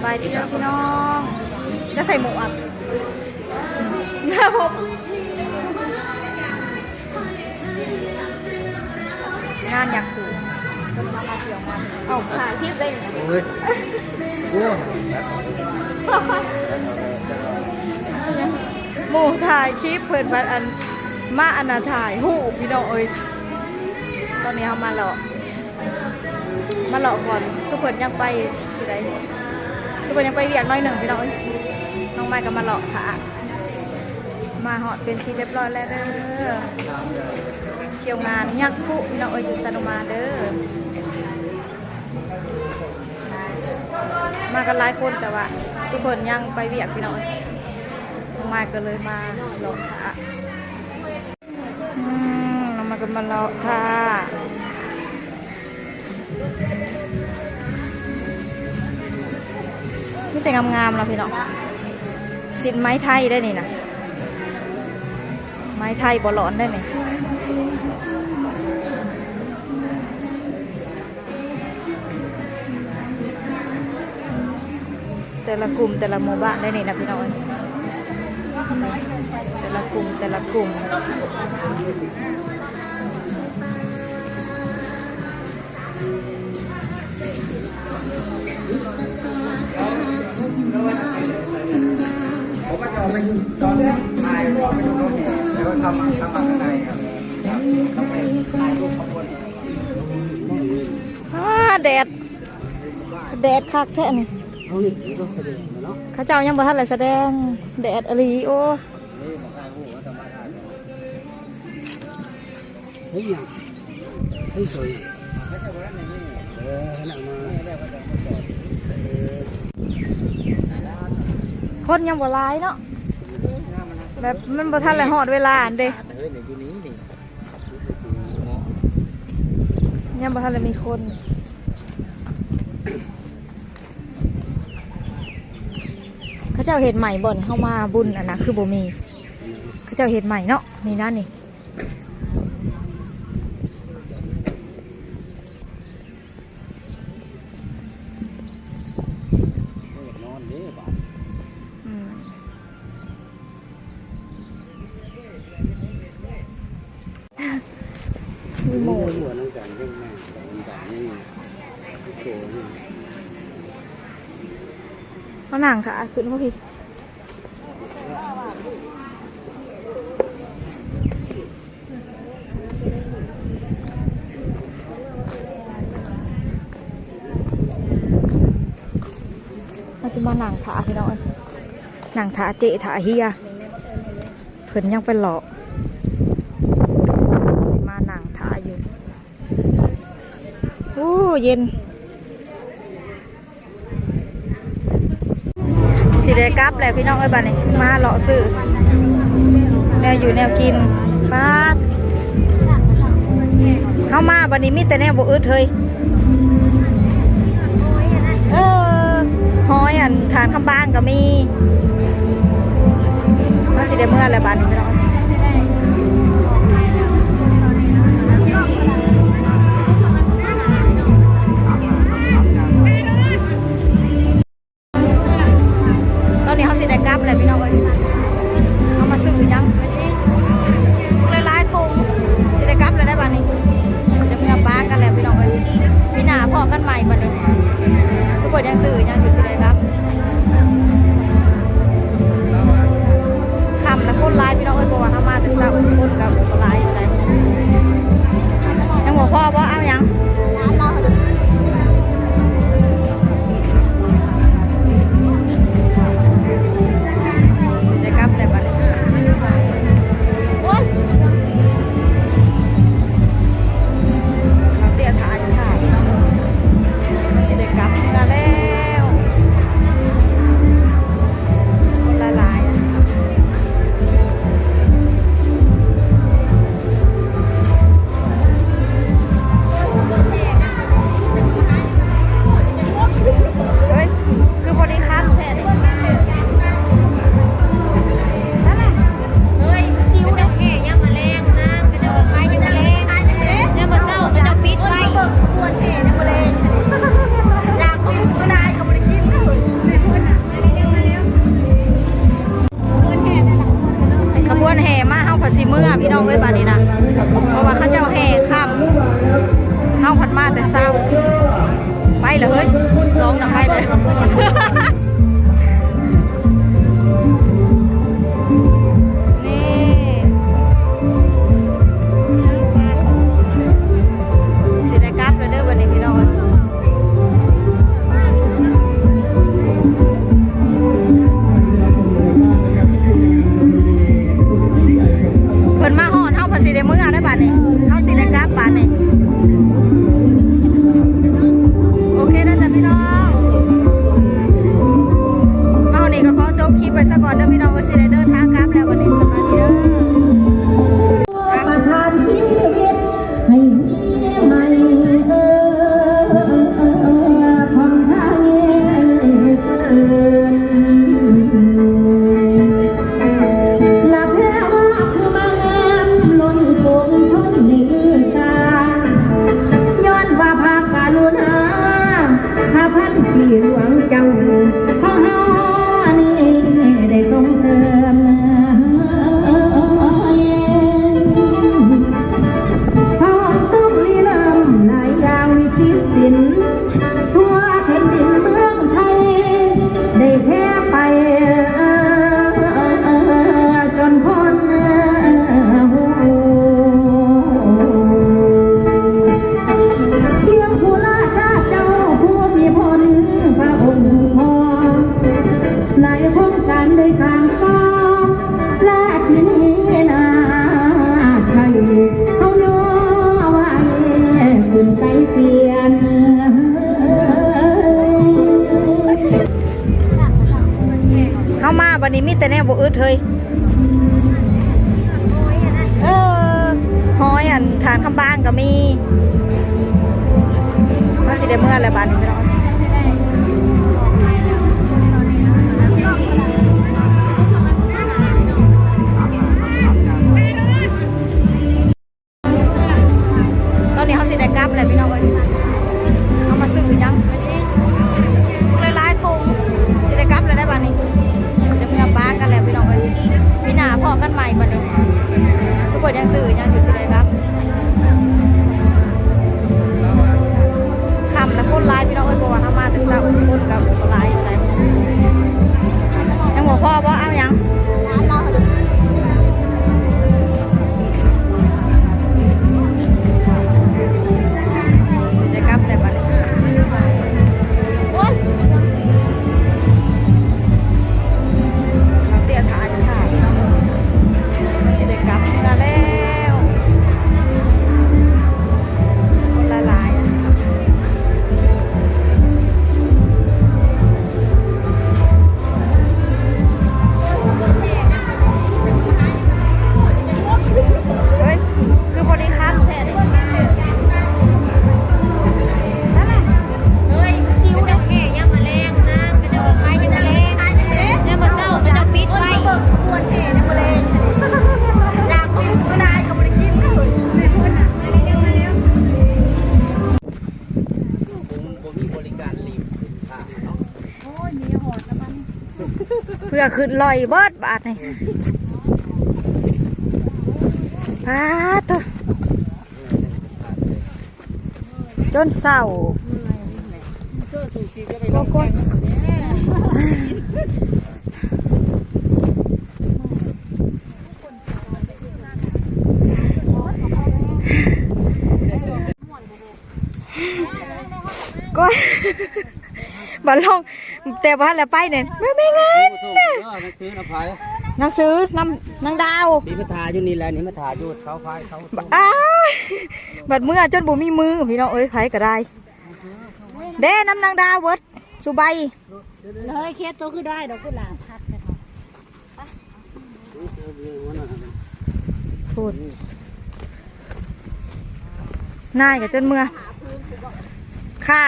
ສະບາຍດີເດີພີ່ນ້ອງ ຈະໃສ່ໝວກ ງານຍັກພູ ເອົາ ຖ່າຍຄລິບໄດ້ ໂອ້ຍ ໂອ້ຍ ໝູ່ຖ່າຍຄລິບເພິ່ນບັດອັນ ມາອັນນ່າຖ່າຍຮູບ ພີ່ນ້ອງເອີຍ. ຕອນນີ້ເຮົາມາເລາະ ມາເລາະກ່ອນ ຊຸມເພິ່ນຍັງໄປຊິໄດ້ ຊຸມເພິ່ນຍັງໄປວຽກໜ້ອຍໜຶ່ງ ພີ່ນ້ອງເອີຍ. ນ້ອງໄມ້ກໍມາເລາະຖ້າ ມາຮອດເປັນທີ່ຮຽບຮ້ອຍແລ້ວເດີ ທ່ຽວງານຍັກພູ ພີ່ນ້ອງເອີຍ ຢູ່ຊານຸມານເດີ. ມາກັນຫຼາຍຄົນ ແຕ່ວ່າຊຸມເພິ່ນຍັງໄປວຽກ ພີ່ນ້ອງເອີຍ. ນ້ອງໄມ້ກໍເລີຍມາເລາະຖ້າ ອືມ ມາກໍມາເລາະຖ້າ ມີແຕ່ງາມໆ ເນາະ ພີ່ນ້ອງ. ສິ້ນໄມ້ໄທໄດ໋ນີ້ນະ ໄມ້ໄທບໍ່ຫຼອນໄດ໋ນີ້. ແຕ່ລະກຸ່ມແຕ່ລະໝູ່ບ້ານໄດ໋ນີ້ນະ ພີ່ນ້ອງເອີຍ ແຕ່ລະກຸ່ມແຕ່ລະກຸ່ມ. ອ້າ ແດດ ແດດຄັກແທ້ນີ້ ເຂົາເຈົ້າຍັງບໍ່ທັນໄດ້ສະແດງ ແດດອີ່ຫຼີ ໂອ້. ເຮັດຫຍັງ? ເຮັດສວຍຫຍັງ? ເອີ ເຂົາເຈົ້າມາ ເອີ ຄົນຍັງບໍ່ຫຼາຍເນາະ ແບບມັນບໍ່ທັນໄດ້ຮອດເວລາຫັ້ນເດ້ ຍັງບໍ່ທັນໄດ້ມີຄົນ. ເຂົາເຈົ້າເຮັດໃໝ່ບໍ່ນີ້? ເຮົາມາບຸນອັນນະ ຄືບໍ່ມີ ເຂົາເຈົ້າເຮັດໃໝ່ເນາະ ນີ້ນະນີ້. ອືມ ມີໝູ່ ມານັ່ງຖ້າຂຶ້ນພວກພີ້. ເຮົາຈະມານັ່ງຖ້າ ພີ່ນ້ອງເອີຍ ນັ່ງຖ້າເຈ້ ຖ້າເຮຍ ເພິ່ນຍັງໄປເລາະ ຊິມານັ່ງຖ້າຢູ່. ໂອ້ ເຢັນ. ຊິໄດ້ກັບແລ້ວພີ່ນ້ອງເອີຍ ບາດນີ້ມາເລາະຊື້ແນວຢູ່ແນວກິນ. ປາດ ເຮົາມາບາດນີ້ມີແຕ່ແນວບໍ່ອຶດເຮີ້ຍ. ເອີ ຫອຍອັນຖານຄຳບາງກໍມີ. ເຮົາຊິໄດ້ເມືອແລ້ວບາດນີ້ພີ່ນ້ອງ. ຕອນນີ້ເຮົາຊິໄດ້ກັບແລ້ວພີ່ນ້ອງເອີຍ ເຮົາມາຊື້ຫຍັງ ຫຼາຍໆ ຖົງ ຊິໄດ້ກັບແລ້ວໄດ໋ບາດນີ້ ໄດ້ເມືອປາກັນແລ້ວພີ່ນ້ອງເອີຍ. ມີໜ້າພໍ້ກັນໃໝ່ບາດນີ້ ຊຸມເພິ່ນຍັງຊື້ຫຍັງຢູ່ ຊິໄດ້ກັບ. ຄ່ຳແລ້ວຄົນຫຼາຍພີ່ນ້ອງເອີຍ ເພາະວ່າເຮົາມາແຕ່ເຊົ້າ ຄົນກໍບໍ່ຫຼາຍປານໃດ. ຍັງບໍ່ພໍບໍ່? ເອົາຫຍັງ? ໄດ້ກັບແລ້ວບາດນີ້ ໂອ້ຍ ເຮົາເຕຍຖ່າຍ ຖ່າຍ ຊິໄດ້ກັບເມືອແລ້ວ. ຕ້ອງນຳໄປເລີຍ ນີ້ ຊິໄດ້ກັບແລ້ວເດີບັດນີ້ພີ່ນ້ອງເອີຍ. ເພິ່ນມາຮອດເຮົາ ເພິ່ນຊິໄດ້ເມືອໄດ້ບາດນີ້ ເຮົາຊິໄດ້ກັບບາດນີ້. ໂອເຄເດີຈ້າພີ່ນ້ອງ ເຮົານີ້ກໍຂໍຈົບຄລິບໄວ້ຊະກ່ອນເດີພີ່ນ້ອງ ເພິ່ນຊິໄດ້ເດີນທາງກັບແລ້ວບັດນີ້ ສະບາຍດີເດີ. ປະທານຊີວິດໃຫ້ມີໃໝ່ ເອີ ຂອງໄທເພິ່ນ ລະແພວ່າຄືມາງາມລົ້ນຝູງຊົນນິສາ ຍ້ອນວ່າພະກະລຸນາ ພະພັນປີຫຼວງເຈົ້າ ຂອງເຮົານີ້ໄດ້ສົ່ງເສີມ ຂອງສົມລິເລີ່ມຫຼາຍຢ່າງວິຈິດສິນ ທົ່ວແຜ່ນດິນເມືອງໄທ ໄດ້ແຜ່ໄປຈົນພົ້ນຫູ ຄຽງຄູ່ລາຊາເຈົ້າຜູ້ມີພົນພະອົງພໍ່ ຫຼາຍໂຄງການໄດ້ສ້າງກໍ່ ລາຊິນີນາໄທ ເຮົາຍໍໄວ້ຂຶ້ນໄຊສຽນ. ເຮົາມາບັດນີ້ມີແຕ່ແນວບໍ່ອຶດເຮີ້ຍ. ເອີ ຫອຍອັນຖານຄຳບາງກໍມີ. ມາຊິໄດ້ເມືອແລ້ວບາດນີ້ພີ່ນ້ອງ. ຕອນນີ້ເຮົາຊິໄດ້ກັບແລ້ວພີ່ນ້ອງເອີຍ ເຮົາມາຊື້ຫຍັງຫຼາຍໆຖົງ ຊິໄດ້ກັບແລ້ວໄດ໋ບາດນີ້ ໄດ້ເມືອປາກັນແລ້ວພີ່ນ້ອງເອີຍ ປີໜ້າພໍ້ກັນໃໝ່ບາດນີ້ ຊຸບເປີຍັງຊື້ຫຍັງຢູ່ ຊິໄດ້ກັບ ຄ່ຳແລ້ວຄົນຫຼາຍພີ່ນ້ອງເອີຍ ເພາະວ່າເຮົາມາແຕ່ເຊົ້າ ຄົນກໍບໍ່ຫຼາຍປານໃດ ຍັງບໍ່ພໍບໍ່ ເອົາຫຍັງ ຊິໄດ້ກັບແລ້ວບາດນີ້ ໂອ້ຍ ເຮົາເຕຍຖ້າຢູ່ຖ້າ ຊິໄດ້ກັບເມືອແລ້ວ ຄົນຫຼາຍໆ. ເຮີ້ຍ ຄືບໍ່ໄດ້ຄັນແທ້ນີ້ ເຮີ້ຍ ຈິ້ວ ເຈົ້າແຫ່ຍາມມະແລງນາງ ເຂົາເຈົ້າກໍຂາຍຍາມມະແລງ ຍາມມະເຊົ້າເຂົາເຈົ້າປິດໄວ້ ຂະບວນແຫ່ຍາມມະແລງ ຢາກບໍ່ມີຜູ້ຊາຍກໍບໍ່ໄດ້ກິນ. ບໍ່ມີບໍລິການລີບ ໂອ້ຍ ມີຮອດລະມັນ ເພື່ອຂຶ້ນລອຍເບິດບາດນີ້ ປາດໂທ້ ຈົນເຊົາ ເສື້ອຊູຊີຈະໄປລອງແຂ່ງ ກໍ ບັດລອງ ແຕ່ບໍ່ທັນໄດ້ໄປນີ້ ແມ່ນ ແມ່ນເງິນ ໜັງສືນຳໃຜ ໜັງສືນຳນາງດາວ ມີມາຖ້າຢູ່ນີ້ແຫຼະ ນີ້ມາຖ້າຢູ່ເສົາໄຟເສົາ ອ້າຍ ບັດເມືອຈົນບໍ່ມີມື ພີ່ນ້ອງເອີຍ ໃຜກໍໄດ້ ເດ້ ນຳນາງດາວເບິດ ສຸໃບ ເລີຍ ເຂດໂຕຄືໄດ້ດອກ ຄືຫຼາພັດແທ້ ພຸ້ນ ນາຍກໍຈົນເມືອ ຄ່າ